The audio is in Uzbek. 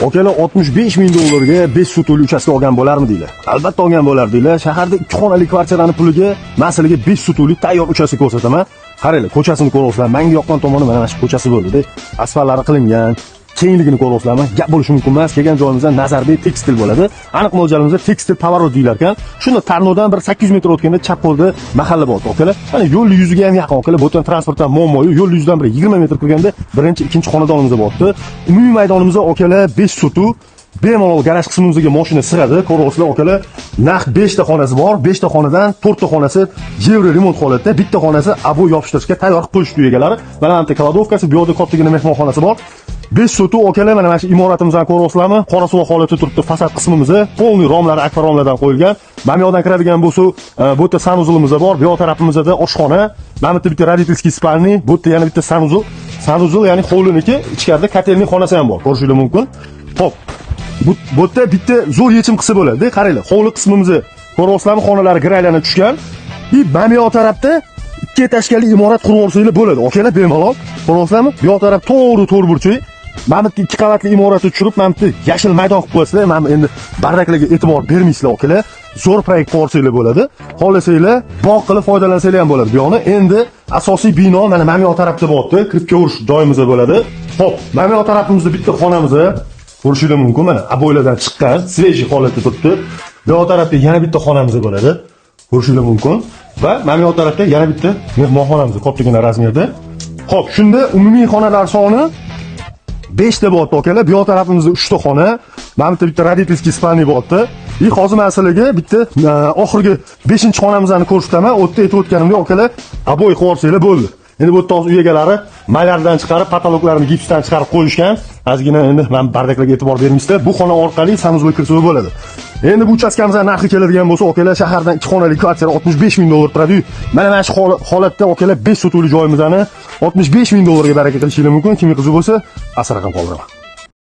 Akalar, 65 ming dollarga 5 sotixli uchastka olgan bo'larmidinglar? Albatta olgan bo'lardinglar. Shaharda 2 xonali kvartirani puliga men sizlarga 5 sotixli tayyor uchastka ko'rsataman. Qaranglar, ko'chasini ko'ryapsizlar. Menga yoqqan tomoni mana shu ko'chasi bo'ldi-da. Asfaltlari qilingan, kengligini ko'ryapsizlarmi? Gap bo'lishi mumkin emas. Kelgan joyimizda Nazarbek Tekstil bo'ladi. Aniq mo'ljalimizda Tekstil Поворот deyilar ekan. Shunda Tarnovdan bir 800 metr o'tganda chap qo'lda mahalla bor, akalar. Mana yo'l yuziga ham yaqin, akalar. Bu yerdan transportdan muammo yo'q. Yo'l yuzidan bir 20 metr kirganda birinchi, ikkinchi xonadonimiz bordi. Umumiy maydonimizda, akalar, 5 sotix, bemalol garaj qismimizga mashina sig'adi. Ko'ryapsizlar, akalar, naq 5 ta xonasi bor. 5 ta xonadan 4 ta xonasi евро remont holatda, bitta xonasi обой yopishtirishga tayyor qilib qo'yishdi egalari. Mana bu yerda кладовка si, bu yerda kattagina mehmonxonasi bor. 5 sotix, akalar, mana shu imoratimizni ko'ryapsizlarmi? Qora suvoq holatda turibdi fasad qismimiz. Полный romlari akvaromlardan qo'yilgan. Mana bu yoqdan kiradigan bo'lsa, bu yerda санузел imiz bor. Bu yoq tarafimizda oshxona. Mana bu yerda bitta родительский спальный, bu yerda yana bitta санузел. Санузел, ya'ni hovliniki, ichkarida котельный xonasi ham bor. Ko'rishingiz mumkin. Xo'p, bu yerda bitta zo'r yechim qilsa bo'ladi. Qaranglar, hovli qismimizni ko'ryapsizlarmi? Xonalari giraylanib tushgan. И mana bu yoq tarafda ikki этажка li imorat qurib olsanglar bo'ladi. Akalar, bemalol. Ko'ryapsizlarmi? Bu yoq taraf to'g'ri to'rt burchak. Mana bu yerga ikki qavatli imoratni tushirib, mana bu yerda yashil maydon qilib qo'yasizlar. Mana endi бардак larga e'tibor bermaysizlar, akalar. Zo'r proyekt qilib olsanglar bo'ladi. Xohlasanglar, bog' qilib foydalansanglar ham bo'ladi bu yoqni. Endi asosiy bino mana bu yoq tarafda bo'lyapti. Kirib kelish joyimiz bo'ladi. Xo'p, mana bu yoq tarafimizda bitta xonamiz ko'rishingiz mumkin. Mana обой lardan chiqqan, свежий holatda turibdi. Bu yoq tarafda yana bitta xonamiz bo'ladi. Ko'rishingiz mumkin. Va mana bu yoq tarafda yana bitta mehmonxonamiz kattagina размер da. Xo'p, shunda umumiy xonalar soni 5 ta bo'lyapti, akalar. Bu yoq tarafimizda 3 ta xona, mana bu yerda bitta родительский спальный bo'lyapti. И hozir men sizlarga bitta oxirgi 5-xonamizni ko'rsataman. U yerda aytib o'tganimdek, akalar, обой qilib olsanglar bo'ldi. Endi bu yerda hozir uy egalari malyardan chiqarib, потолок larini gipsdan chiqarib qo'yishgan. Ozgina endi mana бардак larga e'tibor bermaysizlar. Bu xona orqali санузел ga kirsa bo'ladi. Endi bu uchastkamizning narxi keladigan bo'lsa, akalar, shahardan 2 xonali kvartira 65 ming dollar turadi. Mana shu holatda, akalar, 5 sotixli joyimizni 65 ming dollarga baraka qilishingiz mumkin. Kimga qiziq bo'lsa, asr raqam qoldiraman.